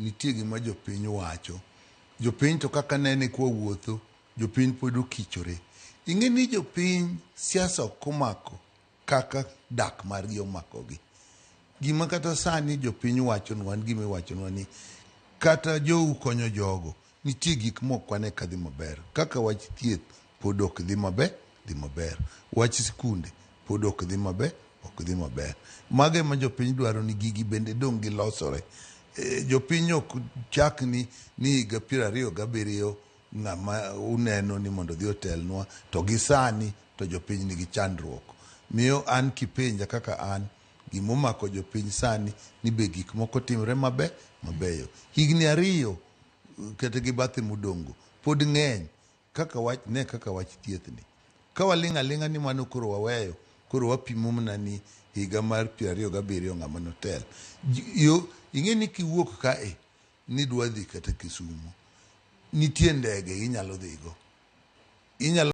nitie gima jopiny wacho. Jopiny to kaka nene kwa wuotho, jopiny pod okichore. Ing'e ni jopiny siasa ok omako kaka dak margi omakogi. Gima kata sani jopiny wachonwa, an gima iwachonwa ni kata jou konyo jogo, nitie gik mok wane kadhi maber. Kaka wach thieth pod ok dhi maber, dhi maber. Wach sikunde pod ok dhi maber, ok dhi maber. Mago ema jopiny dwaro ni gigi bende dong' gilosore. Jopiny ok chak ni ni higa 27 ng'ama uneno ni mondo odhi otelnwa to gi sani to jopiny nigi chandruok. Miyo an kipenja kaka an gimomako jopiny sani ni be gik moko timre mabe mabeyo. Higni 2 kata gi bathe modongo pod ng'eny kaka wach ne kaka wach thieth ni. Ka waling' aling'a ni mano koro waweyo koro wapimo mana ni higa mar 27 ng'ama notel. Yo ing'e ni kiwuok kae ni dwa dhi kata Kisumo nitie ndege inyalo dhigo. Inyalo